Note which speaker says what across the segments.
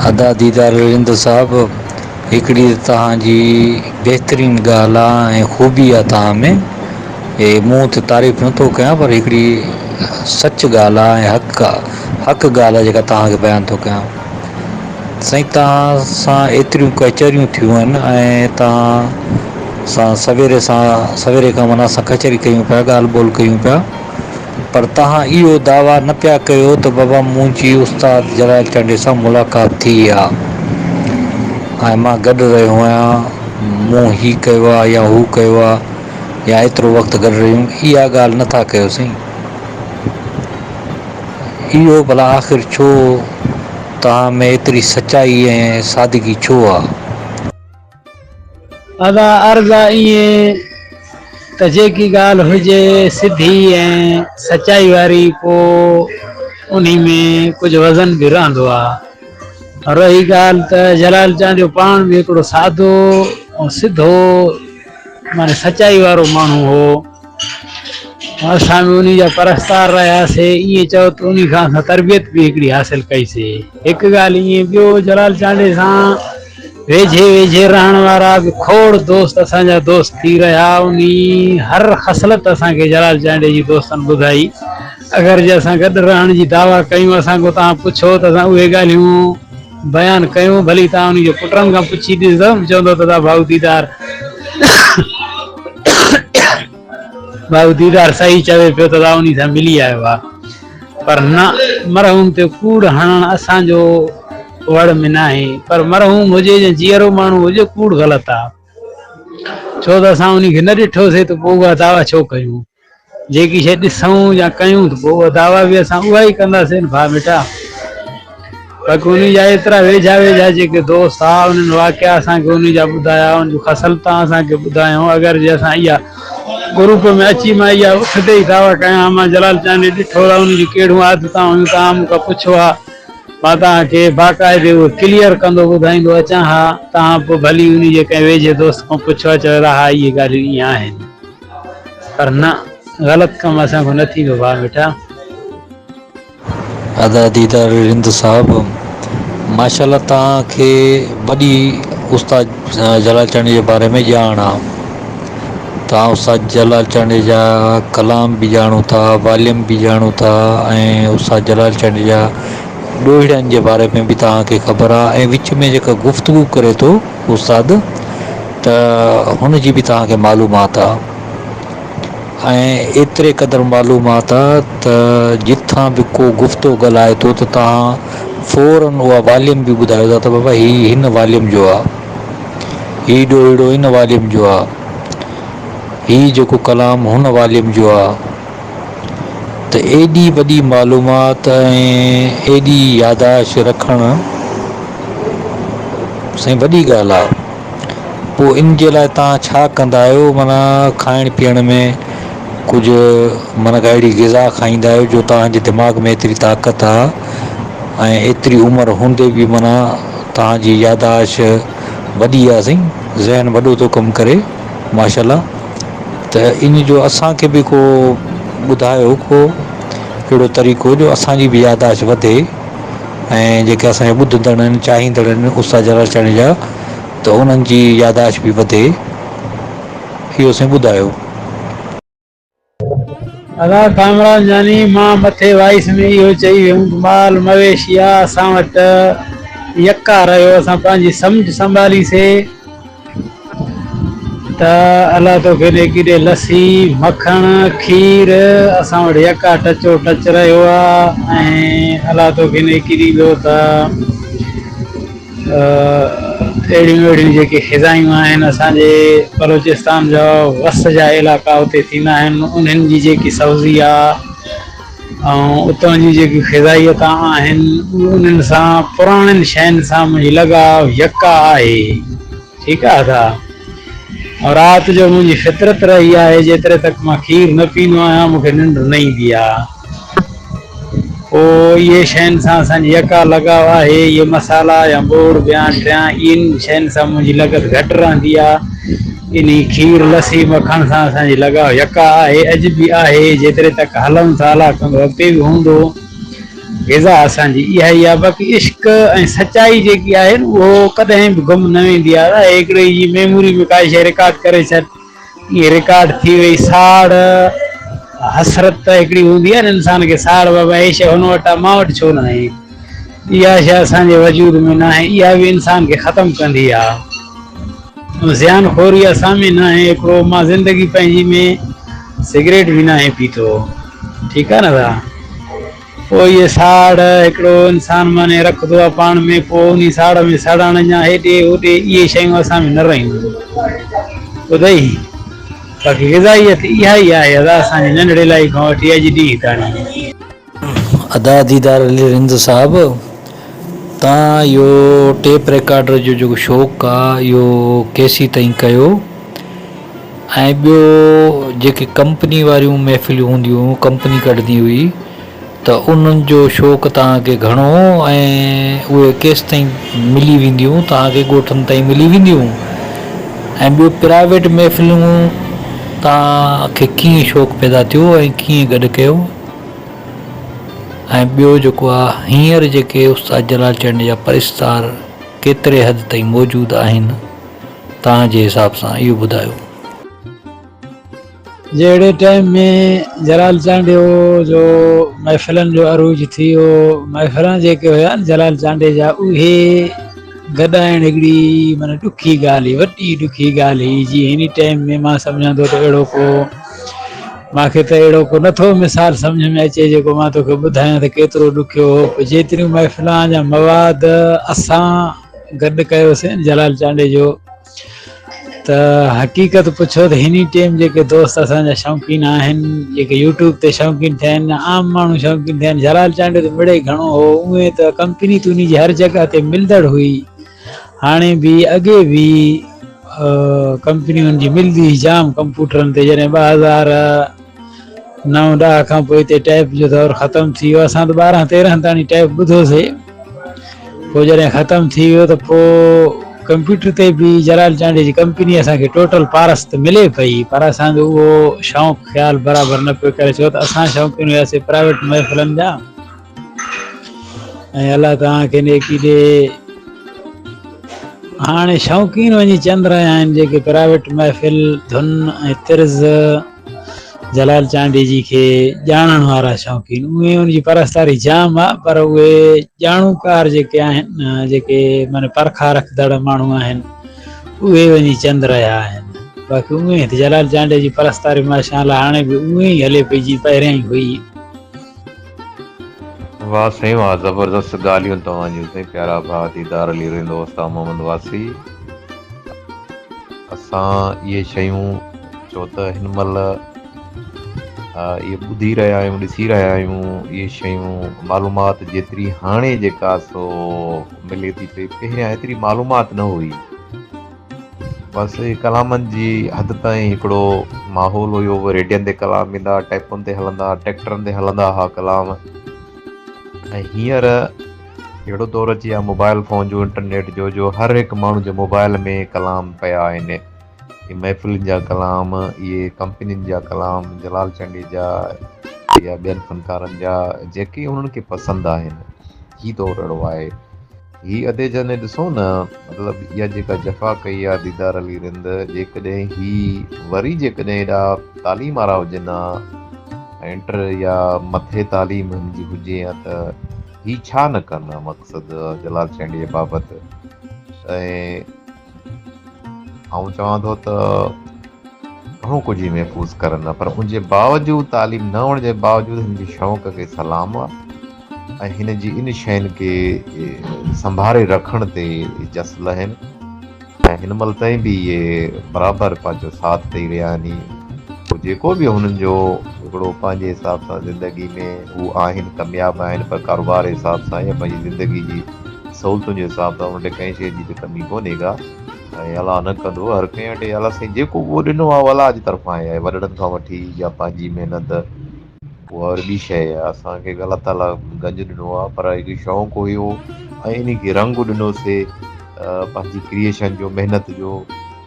Speaker 1: ادا ديدار رند صاحب هڪڙي ته توهان جي بهترين ڳالهه آ ۽ خوبي آ توهان ۾ هي مون ته تعريف نه ٿو ڪيان پر هڪڙي سچ ڳالهه آ ۽ حق آ حق ڳالهه آ جيڪا توهان کي بيان ٿو ڪيان سائين توهان سان ايتريون ڪچهريون ٿيون آهن ۽ توهان سان سويري سان سويري کان معنيٰ اسان ڪچهري ڪيون پيا ڳالهه ٻولهه ڪيون پيا پر توهان اهو دعويٰ نه پيا ڪيو ته بابا منهنجي استاد جلال چانڊيي سان ملاقات ٿي آ ۽ مان گڏ رهيو آهيان، مون هي ڪيو آ يا هو ڪيو آ يا ايترو وقت گڏ رهيم، اها ڳالهه نه ٿا ڪيو سائين. اهو ڀلا آخر ڇو توهان ۾ ايتري سچائي ۽ سادگي ڇو آ؟
Speaker 2: ادا عرض آ ائين ته جيڪي ڳالهه هجي سڌي ۽ سچائي واري پو انهي ۾ ڪجهه وزن به رهندو آ. رهي ڳالهه ته جلال چانڊيو پاڻ به هڪڙو سادو ۽ سڌو معني سچائي وارو ماڻهو هو. اسان به انهي جا پرستار رهياسي، ائين چئو ته انهي کان اسان تربيت به هڪڙي حاصل ڪئي سي. هڪ ڳالهه ائين ٻيو جلال چانڊيي سان ويجهي ويجهي رهڻ وارا به کوڙ دوست اسان جا دوست ٿي رهيا، انهي هر خصلت اسان کي جلال چانڊيي جي دوستن ٻڌائي. اگر جي اسان گڏ رهڻ جي دعويٰ ڪيون اسان کان توهان پڇو ته اسان اهي ڳالهيون بيان ڪيون، ڀلي توهان انهي جي پٽن کان پڇي ڏسندؤ چوندو ته ادا ڀائو ديدار ڀائو ديدار صحيح چوي پيو ته ادا انهي سان ملي آيو آ پر نه مرحوم تي ڪوڙ هڻڻ اسان جو وڙ ۾ ناهي پر مرحوم هجي يا جيئرو ماڻهو هجي ڪوڙ غلط آ ڇو ته اسان انهي کي نه ڏٺوسي ته پوء اها دعويٰ ڇو ڪيون. جيڪي شيء ڏسون يا ڪيون ته پوء اها دعويٰ به اسان اها ئي ڪنداسين نه ڀاء مٺا. باقي انهي جا ايترا ويجها ويجها جيڪي دوست ها انهن واقعا اسان کي انهي جا ٻڌايا ان جون خصلتان اسان کي ٻڌايائون اگر جي اسان اها گروپ ۾ اچي مان اها اٿندي ئي دعويٰ ڪيان ها مان جلال چانڊيي ڏٺو ته انهي جون ڪهڙيون عادتان هيون توهان مون کان پڇو ها مان توهان کي باقاعدي اهو ڪليئر ڪندو ٻڌائيندو اچان ها توهان پوء ڀلي انهي جي ڪنهن ويجهي دوست کان پڇو ها چوي ها اهي ڳالهيون ائين آهن. پر نه غلط ڪم اسان کان نه ٿيندو ڀاء مٺا.
Speaker 1: ادا ديدار رند صاحب ماشاءالله توهان کي وڏي استاد جلال چانڊيي جي باري ۾ ڄاڻ آ توهان استاد جلال چانڊيي جا ڪلام به ڄاڻو ٿا واليم به ڄاڻو ٿا ۽ استاد جلال چانڊيي جا ڏوهيڙن جي باري ۾ به توهان کي خبر آ ۽ وچ ۾ جيڪا گفتگو ڪري ٿو استاد ته هن جي به توهان کي معلومات آ ۽ ايتري قدر معلومات آ ته جتان به ڪو گفتو ڳالهائي ٿو ته توهان فورن اها واليم به ٻڌايو ٿا ته بابا هي هن واليم جو آ هي ڏوهيڙو هن واليم جو آ هي جيڪو ڪلام هن واليم جو آ ته ايڏي وڏي معلومات ۽ ايڏي ياداشت رکڻ سائين وڏي ڳالهه آ. پوء ان جي لاء توهان ڇا ڪندا آهيو معنيٰ کائڻ پيئڻ ۾ ڪجهه معنيٰ ڪا اهڙي غذا کائيندا آهيو جو توهان جي دماغ ۾ ايتري طاقت آ ۽ ايتري عمر هوندي به معنيٰ توهان جي ياداشت وڏي آ سائين ذهن وڏو ٿو ڪم ڪري ماشاء الله ته ان جو اسان کي به ڪو ٻڌايو ڪو اهڙو طريقو جو اسان جي به ياداشت وڌي ۽ جيڪي اسان جا ٻڌندڙ آهن چاهيندڙ آهن استاد جلال چانڊيي جا ته انهن جي ياداشت به وڌي اهو سائين ٻڌايو.
Speaker 2: ادا ڪامران جاني مان مٿي وائيس ۾ اهو چئي ويم ته مال مويشي آ اسان وٽ يڪا رهيو اسان پنهنجي سمجهه سنڀالي سي ته الله توکي نيڪي ڏي لسي مکڻ کير اسان وٽ يڪا ٽچو ٽچ رهيو آ ۽ الله توکي نيڪي ڏيندو ته اهڙيون اهڙيون جيڪي خزايون آهن اسان جي بلوچستان جا وس جا علائقا اتي ٿيندا آهن انهن جي جيڪي سبزي آ ۽ اتان جون جيڪي خزائيتان آهن انهن سان پراڻين شين سان منهنجي لڳاء يڪا آهي ٺيڪ آ ادا ۽ رات جو منهنجي فطرت رهي آهي جيتري تڪ مان کير نه پيندو آهيان مون کي ننڊ نه ايندي آ. پوء اهي شين سان اسان جي يڪا لڳاء آهي. اهي مصالحا يا ٻوڙ ٻيان ٽيان انهن شين سان منهنجي لڳت گهٽ رهندي آ. انهي کير، لسي، مکڻ سان اسان جي لڳاء يڪا آهي. اڄ به آهي. جيتري تڪ هلون ٿا الله ڪندو اڳتي به هوندو. غذا اسان جي اها ئي آهي باقي عشق ۽ سچائي جيڪي آهي نه اهو ڪڏهن به گم نه ويندي آهي هڪڙي جي ميموري ۾ ڪائي شيء رڪارڊ ڪري ڇڏ ائين رڪارڊ ٿي وئي ساڙ حسرت ته هڪڙي هوندي آهي نه انسان کي ساڙ بابا هي شيء هن وٽ آهي مان وٽ ڇو ناهي اها شيء اسان جي وجود ۾ ناهي اها به انسان کي ختم ڪندي آهي زيان خوري اسان ۾ ناهي هڪڙو مان زندگي پنهنجي ۾ سگريٽ به ناهي پيتو ٺيڪ آهي نه دا پوء اهي ساڙ هڪڙو انسان معني رکندو آهي پاڻ ۾ پوء انهي ساڙ ۾ سڙڻ يا هيڏي هوڏي اهي شيون اسان ۾ نه رهيون ٻڌئي باقي غذائيت اها ئي آهي ادا اسان جي ننڍڙي لائي کان وٺي اڄ ڏينهن تاڻي.
Speaker 1: ادا ديدار علي رند صاحب تان اهو ٽيپ ريڪارڊر جو جيڪو شوق آ اهو ڪيسي تائين ڪيو ۽ ٻيو جيڪي ڪمپني واريون محفلون هونديون هيون ڪمپني ڪڍندي هئي ته انهن جو شوق توهان کي گهڻو هو ۽ اهي ڪيستائين ملي وينديون توهان کي ڳوٺن تائين ملي وينديون ۽ ٻيو پرائيويٽ محفلون توهان کي ڪيئن شوق پيدا ٿيو ۽ ڪيئن گڏ ڪيو ۽ ٻيو جيڪو آهي هينئر جيڪي استاد جلال چنڊ جا پرستار ڪيتري حد تائين موجود آهن توهان جي حساب سان اهو ٻڌايو.
Speaker 2: جهڙي ٽائيم ۾ جلال چانڊيو جو محفلن جو عروج ٿي ويو محفلان جيڪي هيا نه جلال چانڊيي جا اهي گڏائڻ هڪڙي معنيٰ ڏکي ڳالهه هئي وڏي ڏکي ڳالهه هئي جي هن ٽائيم ۾ مان سمجهان ٿو ته اهڙو ڪو مانکي ته اهڙو ڪو نٿو مثال سمجهه ۾ اچي جيڪو مان توکي ٻڌايان ته ڪيترو ڏکيو هو جيتريون محفلان جا مواد اسان گڏ ڪيوسين جلال چانڊيي جو ته حقيقت پڇو ته هني ٽيم جيڪي دوست اسان جا شوقين آهن جيڪي يوٽيوب تي شوقين ٿيا آهن عام ماڻهو شوقين ٿيا آهن جلال چانڊيو ته مڙئي گهڻو هو اونئي ته ڪمپني ته انهي جي هر جڳهه تي ملندڙ هئي هاڻي به اڳي به ڪمپني ان جي ملندي هئي جام ڪمپوٽرن تي جڏهن 2009 ڏهه کان پوء هتي ٽيپ جو دور ختم ٿي ويو اسان ته 12 13 تاڻي ٽيپ ٻڌوسي پوء جڏهن ختم ٿي ويو ته پوء ڪمپيوٽر تي به جلال چانڊيي جي ڪمپني اسان کي ٽوٽل پارس ته ملي پئي پر اسان جو اهو شوق خيال برابر نه پيو ڪري ڇو ته اسان شوقين هياسي پرائيويٽ محفلن جا ۽ الله توهان کي نيڪي ڏي هاڻي شوقين وڃي چند رهيا آهن جيڪي پرائيويٽ محفل ڌن ۽ طرز جلال چانڊيي جي کي ڄاڻڻ وارا شوقين اهي ان جي پرستاري جام آ پر اهي ڄاڻوڪار جيڪي آهن جيڪي معنی پرکا رکندڙ ماڻهو آهن اهي وڃي چند رهيا آهن باقي اهي ته جلال چانڊيي جي پرستاري ماشاء الله هاڻي به اهي ئي هلي پئي جي پهريان ئي هئي.
Speaker 3: واه سائين واه زبردست ڳالهيون توهان جون سائين پيارا ڀاء ديدار علي رند اوستا محمد واسي. اسان اهي شيون ڇو ته هن مهل اهي ٻڌي رهيا آهيون ڏسي رهيا آهيون اهي شيون معلومات جيتري هاڻي جيڪا سو ملي ٿي پئي پهريان ايتري معلومات نه هئي بس ڪلامن جي حد تائين هڪڙو ماحول هيو ريڊين تي ڪلام ايندا ٽيپن تي هلندا ٽريڪٽرن تي هلندا هئا ڪلام ۽ هينئر اهڙو دور اچي ويو آهي موبائل فون جو انٽرنيٽ جو جو هر هڪ ماڻهو جي موبائل ۾ ڪلام پيا آهن اهي محفلن جا ڪلام اهي ڪمپنين جا ڪلام جلال چانڊيي جا يا ٻين فنڪارن جا جيڪي انهن کي پسند آهن هي دور اهڙو آهي هي ادي جڏهن ڏسو نه مطلب اها جيڪا جفا ڪئي آهي ديدار علي رند جيڪڏهن هي وري جيڪڏهن ايڏا تعليم وارا هجن ها انٽر يا مٿي تعليم هن جي هجي ها ته هي ڇا نه ڪن ها مقصد جلال چانڊيي بابت ۽ آئون چوان ٿو ته گهڻو ڪجهه هي محفوظ ڪرن ها پر ان جي باوجود تعليم نه هئڻ جي باوجود هن جي شوق کي سلام آ ۽ هن جي ان شين کي سنڀاري رکڻ تي جس لهن. ۽ هن مهل تائين به اهي برابر پنهنجو ساٿ ڏئي رهيا آهن پوء جيڪو به هنن جو هڪڙو پنهنجي حساب سان زندگي ۾ هو آهن ڪمياب آهن پر ڪاروبار جي حساب سان يا پنهنجي زندگي جي سهولتن جي حساب سان انهن وٽ ڪنهن شيء جي ته ڪمي ڪونهي ڪا ۽ الله نه ڪندو هر ڪنهن وٽ الله سائين جيڪو اهو ڏنو آهي اهو الله جي طرفان آهي وڏڙن کان وٺي يا پنهنجي محنت اها وري ٻي شيء آهي. اسان کي الله تعاليٰ گنج ڏنو آهي پر هڪ شوق هيو ۽ انهي کي رنگ ڏنوسي پنهنجي ڪريئيشن جو محنت جو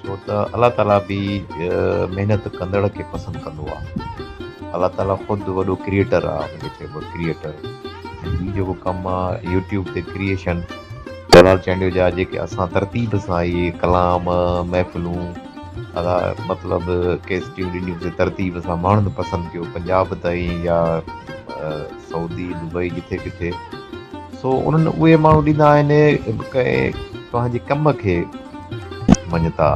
Speaker 3: ڇو ته الله تعاليٰ به محنت ڪندڙ کي پسند ڪندو آهي الله تعاليٰ خود وڏو ڪريئيٽر آهي ان کي چئبو آهي ڪريئيٽر. ۽ هي جيڪو ڪم آ يوٽيوب تي ڪريئيشن جلال چانڊيو جا جيڪي اسان ترتيب سان اهي ڪلام محفلون ادا مطلب ڪيسٽيون ڏنيون سي ترتيب سان ماڻهن پسند ڪيو پنجاب تائين يا سعودي دبئي جٿي ڪٿي سو انهن اهي ماڻهو ڏيندا آهن ڪنهن پنهنجي ڪم کي مڃتا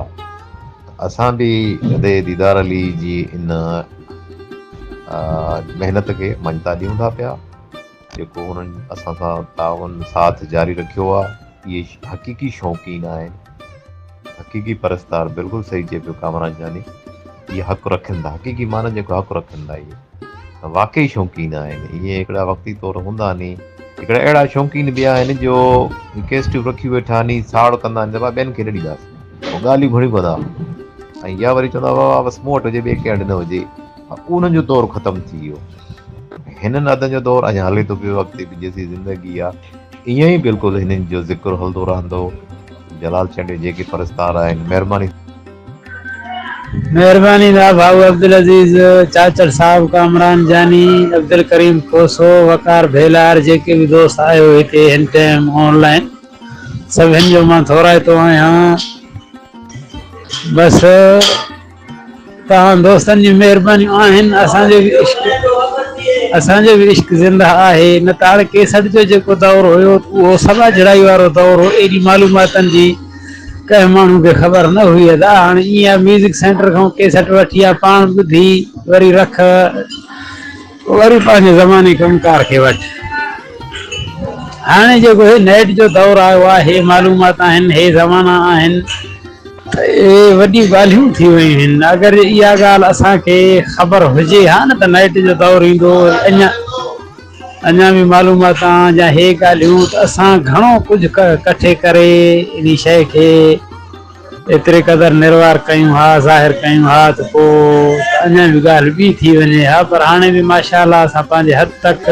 Speaker 3: اسان به ادي ديدار علي جي ان محنت کي مڃتا ڏيون ٿا پيا جيڪو انهن اسان سان تعاون ساٿ جاري رکيو آهي اهي حقيقي شوقين آهن حقيقي پرستار بلڪل صحيح چئي پيو ڪامران جاني اهي حق رکن ٿا حقيقي معنی جيڪو حق رکن ٿا اهي واقعي شوقين آهن اهي هڪڙا وقتي طور هوندا ني هڪڙا اهڙا شوقين به آهن جو ڪيسٽيون رکي ويٺا ني ساڙ ڪندا آهن ته ٻين کي نه ڏينداسين پوء ڳالهيون گهڻيون ڪندا ۽ يا وري چوندا بابا بس مون وٽ هجي ٻئي ڪنهن وٽ نه هجي انهن جو دور ختم ٿي ويو هنن ادن جو دور اڃا هلي ٿو پيو اڳتي به جيسين زندگي آ ائين ئي بلڪل هنن جو ذڪر هلندو رهندو جلال چانڊيو جيڪي پرستار آهن مهرباني.
Speaker 2: مهرباني دا ڀائو عبدالعزيز چاچڙ صاحب ڪامران جاني عبدالڪريم کوسو وقار ڀيلار جيڪي به دوست آهيو هتي هن ٽيم آن لائين سڀن جو مان ٿورائتو آهيان بس توهان دوستن جون مهربانيون آهن اسان جو به عشق اسان جو به عشق زنده آهي نه ته هاڻي ڪيسٽ جو جيڪو دور هيو اهو سڀا جھڙائي وارو دور هو ايڏي معلوماتن جي ڪنهن ماڻهو کي خبر نه هئي ادا هاڻي ائين آهي ميوزڪ سينٽر کان ڪيسٽ وٺي آ پاڻ ٻڌي وري رک وري پنهنجي زماني ڪم ڪار کي وٺ. هاڻي جيڪو هي نيٽ جو دور آيو آهي، هي معلومات آهن، هي زمانا آهن ته اهي وڏيون ڳالهيون ٿي ويون آهن. اگر جي اها ڳالهه اسان کي خبر هجي ها نه ته نيٽ جو دور ايندو اڃا اڃا به معلومات يا هي ڳالهيون ته اسان گهڻو ڪجهه ڪٺي ڪري انهي شيء کي ايتري قدر نروار ڪيون ها، ظاهر ڪيون ها ته پوء ته اڃا به ڳالهه ٻي ٿي وڃي ها پر هاڻي به ماشاء الله اسان پنهنجي حد تڪ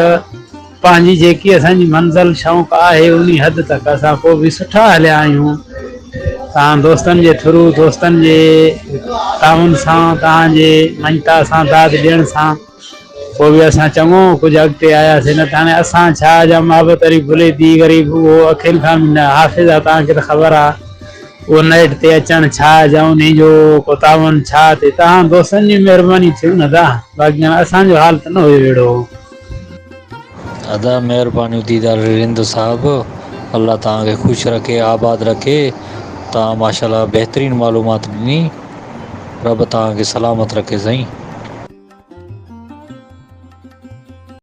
Speaker 2: پنهنجي جيڪي اسان جي منزل شوق آهي انهي حد تڪ اسان پوء به سٺا هليا آهيون توهان دوستن جي ٿرو دوستن جي تعاون سان توهان جي مڃتا سان داد ڏيڻ سان پوء به اسان چڱو ڪجهه اڳتي آياسين نه ته هاڻي اسان ڇا جا محبت وري ڀلي ٿي غريب اهو اکين کان به نه حافظ آ توهان کي ته خبر آ اهو نيٽ تي اچڻ ڇا جا انهي جو ڪو تعاون ڇا تي توهان دوستن جون مهربانيون ٿيون نه ادا باقي هاڻي اسان جو حال ته نه هيو اهڙو.
Speaker 1: ادا مهربانيون ديدار رند صاحب الله توهان کي خوش رکي آباد رکي توهان ماشاءالله بهترين معلومات ڏني رب توهان کي سلامت رکي سائين.